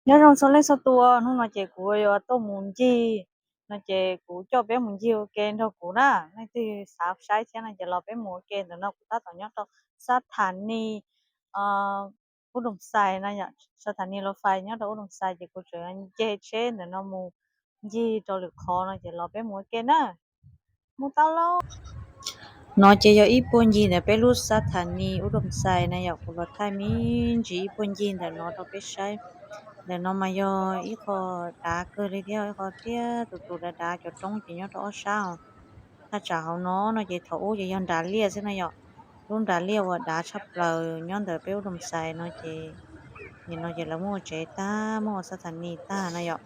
Nyob zoo txhua leej txhua tus, hnub no ces kuv yuav tuaj mus ncig, no ces kuv coj peb mus ncig ua ke nrog kuv na. Leej twg xav saib thiab no ces los peb mus ua ke. Ntawm no kuv tab tom nyob rau xab thas nis Ub Doos Xais no yom, xab thas nis Los Fais nyob rau Ub Doos Xais ces kuv tseem nce tsheb ntawm no mus ncig rau lwm qhov no ces los peb mus ua ke na. Mus tau lauj. No ces yog ib puag ncig ntawm peb lub xab thas nis Ub Doos Xais na yom, kuv los thaij me ntsis ib puag ncig ntawm no rau peb saib. Ntawm no mas yog ib qho dav kawg li thiab, ib qho thiab tus tus dav dav cov roob ces nyob rau ob sab os. Thaj tsam hauv no no ces thaum ub ces yog nras liaj xwb na yom. Lub nras liaj uas dav tshaj plaws nyob ntawm peb Ub Doos Xais no ces, nim no ces lawv muab ua tsev tag, muab ua xab thas nis tag na yom.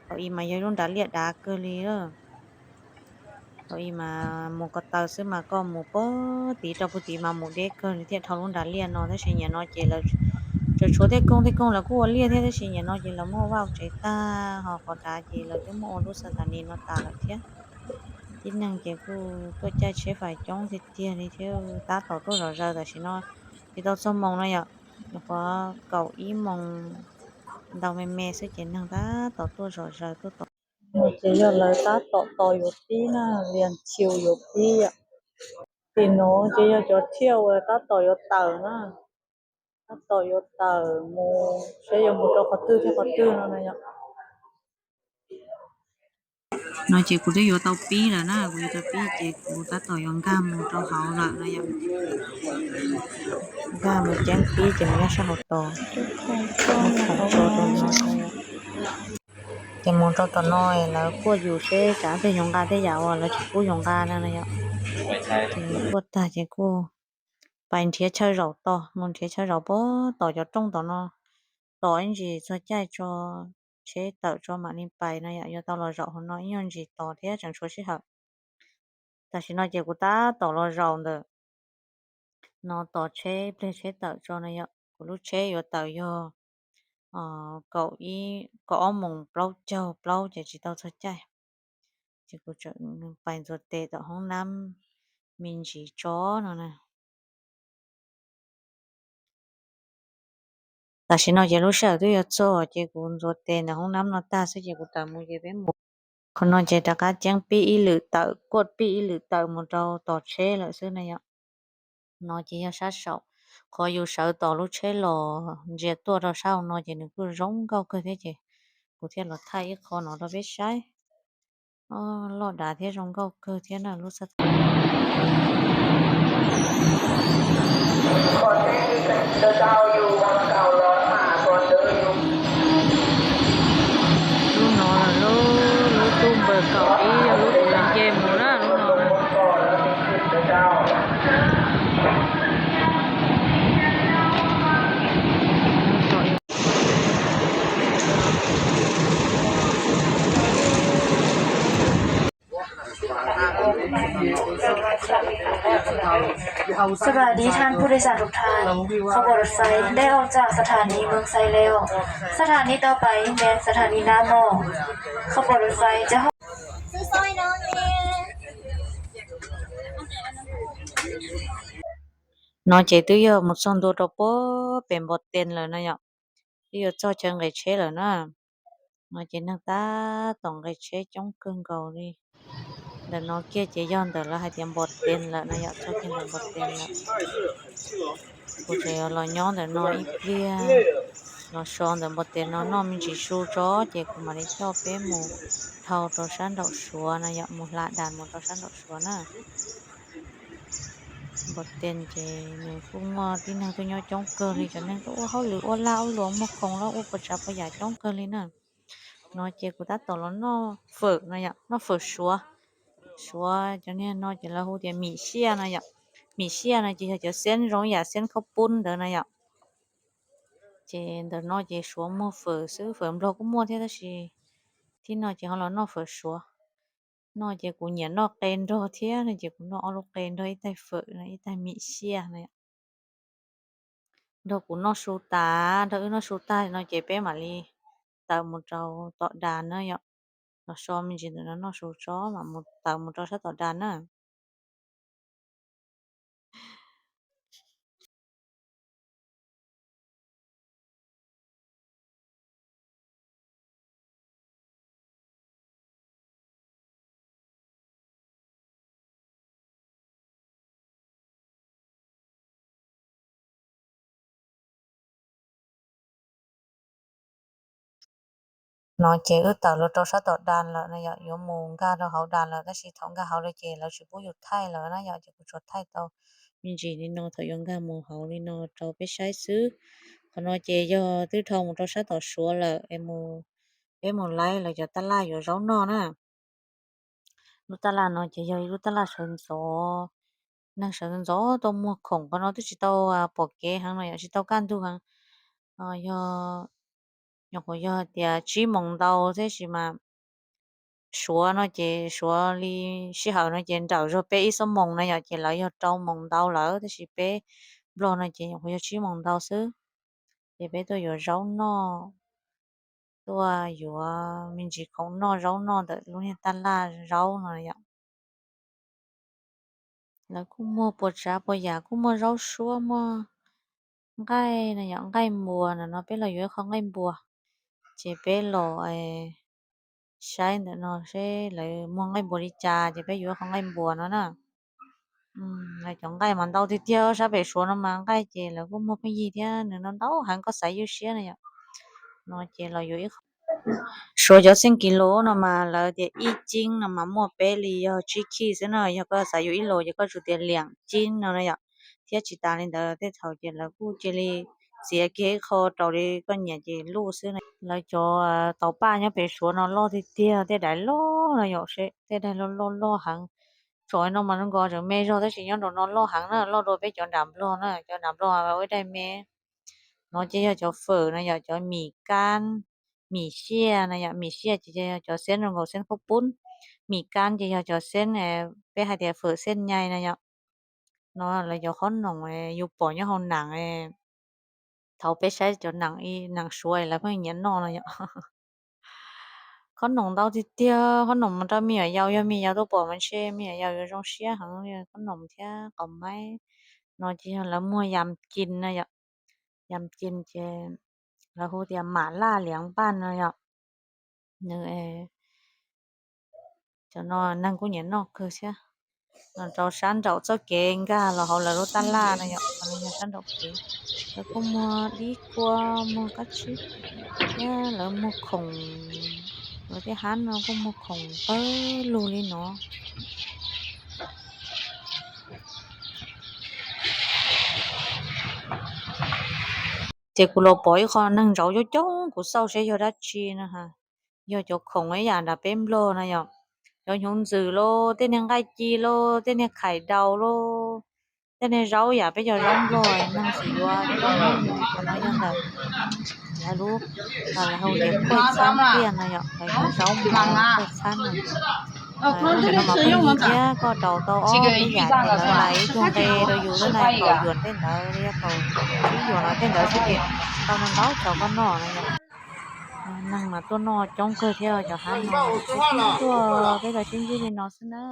Thaum ub mas yog lub nras liaj dav kawg li. Thaum ub mas mus ko taw xwb mas koj mus puag tid rau puag tid mas mus deb kawg li thiaj dhau lub nras liaj no, tab sis nim no ces lawv tseem tshuav tej koog, tej koog lawv kuj ua liaj thiab, tab sis nim no ces lawv muab ua vaj ua tsev tag, ho qhov dav ces lawv twb muab ua lub xab thas nis no tas lawm thiab. Tib neeg ces kuj tuaj caij tsheb fais coob tiag tiag li thiab, tab tom tuaj zom zaws tam sim no, tsis tau txog moos no yom, nyuam qhuav kaum ib moos ntau me me xwb ces neeg tab tom tuaj zom zaws tuaj tos. Ces yog lawv tab tom tos yuav pib na, lias chiu yuav pib yom. Tim no ces yog cov thiaj uas tab tom yuav tawm na, tab tom yuav tawm mus saib yuav mus rau qhov twg thiab qhov twg no na yom. No ces kuv twb yuav tau pib lawm na, kuv yuav tau pib ces kuv tab tom yuav nkag mus rau hauv lawm no yom. Nkag mus ceeb pib ces mus nyob sab hauv tos. Ces mus rau tom no lawv kuaj yus seb tsam peb yuav nqa tej yam uas lawv tsis pub yus nqa no na yom. Ces kuaj tag ces kuj pais nrhiav chaw zaum tos, mus nrhiav chaw zaum puag tom cov rooj tom no, tos ib ntsis txog caij tso tsheb tawm tso mam li pais no yom. Yuav tau los zaum hauv no ib nyuag ntsis tos thiab tseem tshuav sij hawm. Tam sim no ces kuv tab tom los zaum ntawm no tos tsheb pliag tsheb tawm tso no yom. Kuv lub tsheb yuav tawm yog kaum ib, kaum ob moos plaub caug plaub ces tsis tau txog caij. Ces kuv tseem pais ntxuav tes tom hoob nab me ntsis tso no na. Tam sim no ces lub sij hawm twb yuav txog ces kuv ntxuav tes ntawm hoob nab no tag xwb ces kuv tawm mus ces peb mus. Qhov no ces rov qab ceeb pib ib lwm tawm, kuaj pib ib lwm tawm mus rau tom tsheb lawm xwb na yom. No ces yog sab saum, qhov yus sawv tos lub tsheb los ntsia tuaj rau sab hauv no ces nws kuj zoo nkauj kawg thiab ces kuv thiaj los thaij ib qho no rau peb saib. Loj dav thiab zoo nkauj kawg thiab na lub xab thas. Lub no lub, lub tub npawg kaum ib yog lub kuv nce mus na, lub no na.สบายดีท่านผู้โดยสารทุกท่าน ขบวนรถไฟได้ออกจากสถานีเมืองไซแล้ว สถานีต่อไปแม่นสถานีนาหม้อ ขบวนรถไฟจะ No ces twb yog mus txog ntua rau puag pem Npos Tes lawm no yom. Twb yuav txog chaw nqis tsheb lawm na. No ces neeg tab tom nqis tsheb coob kawg nkaus li. Ntawm no kiag ces yog ntawm lawv hais tias Npos Tes lawm no yom, txog kiag ntawm Npos Tes lawm. Kuv tseem yuav los nyob ntawm no ib pliag, los so ntawm Npos Tes no noj me ntsis su tso ces kuv mam li coj peb mus dhau rau sab nraum Suav no yom, mus hla das mus rau sab nraum Suav na. Npos Tes ces nws kuj muaj tib neeg tuaj nyob coob kawg li, cov neeg tuaj ua hauj lwm ua laj ua luam muag khoom los ua puas tsav puas yam coob kawg li na. No ces kuv tab tom los noj fawm no yom, noj fawm Suav. Suav cov niag no ces lawv hu tias mim siaj no yom. Mim siaj no ces yog cov xiab zoo yam xiab khaub poob ntawd no yom. Ces ntawm no ces Suav muag fawm xwb, fawm Nplog kuj muaj thiab tab sis thib no ces ho los noj fawm Suav. No ces kuv nyiam noj qe nrog thiab no ces kuv noj ob lub qe nrog ib taig fawm no ib taig mim siaj no. Nrog kuv noj su tas, nrog wb noj su tag no ces peb mam li tawm mus rau tom das na yom. Los so me ntsis ntawm no noj su tso mam mus tawm mus rau sab tom das na. No ces wb tawm los rau sab tom das lawm no yom, yuav mus nkag rau hauv das lawm, tab sis thaum nkag hauv lawm ces lawv tsis pub yus thaij lawm na yom, ces kuv tsuas thaij tau me ntsis li no, thaum yuav nkag mus hauv li no rau peb saib xwb. Qhov no ces yog twb dhau mus rau sab tom Suav lawm, peb mus laib lawv cov taj laj yuav zaub noj na. Lub taj laj no ces yog ib lub taj laj sawv ntxov, neeg sawv ntxov tuaj muag khoom. Qhov no twb tsis tau pom kev heev no yom, tsis tau kaj ntug heev. Yog, nyuam qhuav yog tias tsib moos ntau tab sis mas Suav no ces Suav li sij hawm no ces nrawm zog peb ib xuab moos na yom, ces lawv yog rau moos ntau lawm, tab sis peb Nplog no ces nyuam qhuav yog tsib moos ntau xwb. Ces peb tuaj yuav zaub noj, tuaj yuav me ntsis khoom noj zaub noj ntawm lub niag taj laj zaub no yom. Lawv kuj muag puas tsav puas yam, kuj muag zaub suab, muaj nqaij no yom, nqaij npuas no, peb los yuav ib qho nqaij npuas. Ces peb los saib ntawm no seb lawv muag nqaij npuas li cas ces peb yuav ib qho nqaij npuas no na. Lawv cov nqaij mas ntau tiag tiag, sab pem Suav no mas nqaij ces lawv kuj muag pheej yig thiab, nws no ntau heev koj xav ywj siab na yom. No ces los yuav ib qho. Suav cov xeej kis lus no mas lawv tias ib ceeb no mas muaj peb li yog tsib khij xwb na, yog koj xav yuav ib lus ces koj tsum tias liam ceeb no na yom. Thiab tsis tas li ntawd tej thaum ces lawv kuj cia li txiav kiag ib qho raus li koj nyiam ces luj xwb na. Lawv cov tauv paj nyob pem Suav no loj tiag tiag, tej daim loj no yom, tej daim loj loj loj heev. Tsom no mas zoo nkaus tseem me zog tab sis nyob nraum no loj heev na, loj dua peb cov nram Nplog na, cov nram Nplog ua ib daim me. No ces yog cov fawm no yom, cov mim kab, mim siaj no yom, mim siaj ces yog cov xeeb zoo nkaus xeeb khaub poob, mim kab ces yog cov xeeb peb hais tias fawm xeeb nyai no yom. No lawv cov qhob noom yus pom nyob hauv nam, thaum peb saib cov nam Suav lawv pheej nyiam noj no yom. Qhob noom ntau tiag tiag, qhob noom mas rau me nyuam yaus, yog me nyuam yaus tuaj pom mas ntshe me nyuam yaus yuav zoo siab heev, qhob noom thiab qos maib. No ces yog lawv muag yam cin no yom, yam cin ces lawv hu tias mam laj liav npaj no yom. Nws, cov no neeg kuj nyiam noj kawg thiab. No rau sab nraum txoj kev nkag los hauv lawv lub taj laj no yom, qhov no yog sab nraum kev. Lawv kuj muag dib kua, muag kab tsib thiab lawv muag khoom, lawv tej hab no kuj muag khoom pawg lug li no. Ces kuv los pom ib qho neeg ntsaum coob coob, kuv xauj seb yog dab tsi no. Yog cov khoom ib yam nram peb Nplog no yom, cov hnyuv ntxwm lauj, tej niag nqaij ci lauj, tej niag khais daus lauj, tej niag zaub yam peb cov zaub Nplog neeg tsis yuav coob. Qhov no yog ntawm lawv lub, lawv hu tias khuaj txhab tiaj no yom, lawv cov zaub mov khuaj txhab no. Lub ntawm no mas pheej yig thiab, koj daus tau ob peb yam ces lawv hais ib tug nqe rau yus xwb na, kaum yuam tej ntawd, yog kaum tsib yuam los tej ntawd xwb ces tau ntau ntau txaus koj noj no yom. Neeg mas tuaj noj coob kawg thiab cov hab no, tuaj peb los sib ntsib li no xwb na.